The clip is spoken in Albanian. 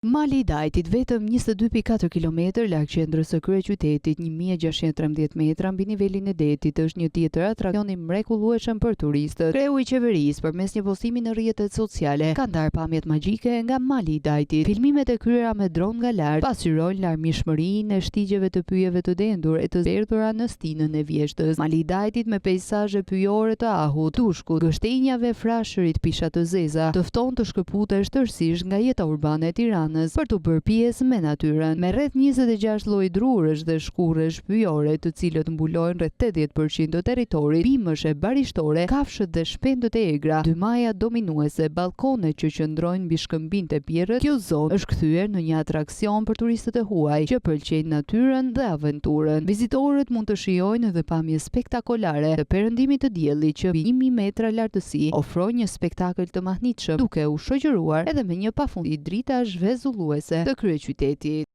Mali i Dajtit, vetëm 22,4 kilometër larg qendrës së kryeqytetit, 1613 metra mbi nivelin e detit, është një tjetër atraksion i mrekullueshëm për turistët. Kreu i qeverisë, përmes një postimi në rrjetet sociale, ka ndarë pamjet magjike nga Mali i Dajtit. Filmimet e kryera me dron nga lart pasqyrojnë larmishmërinë e shtigjeve të pyjeve të dendur e të zverdhura në stinën e vjeshtës. Mali i Dajtit me peisazhe pyjore të ahut, dushkut, gështenjave, frashërit, pisha të zeza, të fton të shkëputesh tërësisht nga jeta urbane e Tiranës për t'u bërë pjesë me natyrën. Me rreth 26 lloj drurësh dhe shkurresh pyjore, të cilët mbulojnë rreth 80% të territorit, bimësh e barishtore, kafshët dhe shpendët e egra, dy maja dominuese, ballkone që qëndrojnë mbi shkëmbinjtë e pjerrët, kjo zonë është kthyer në një atraksion për turistët e huaj që pëlqejnë natyrën dhe aventurën. Vizitorët mund të shijojnë edhe pamje spektakolare të perëndimit të diellit që mbi 1000 metra lartësi ofrojnë një spektakël të mahnitshëm, duke u shoqëruar edhe me një pafundësi dritash vezulluese të kryeqytetit.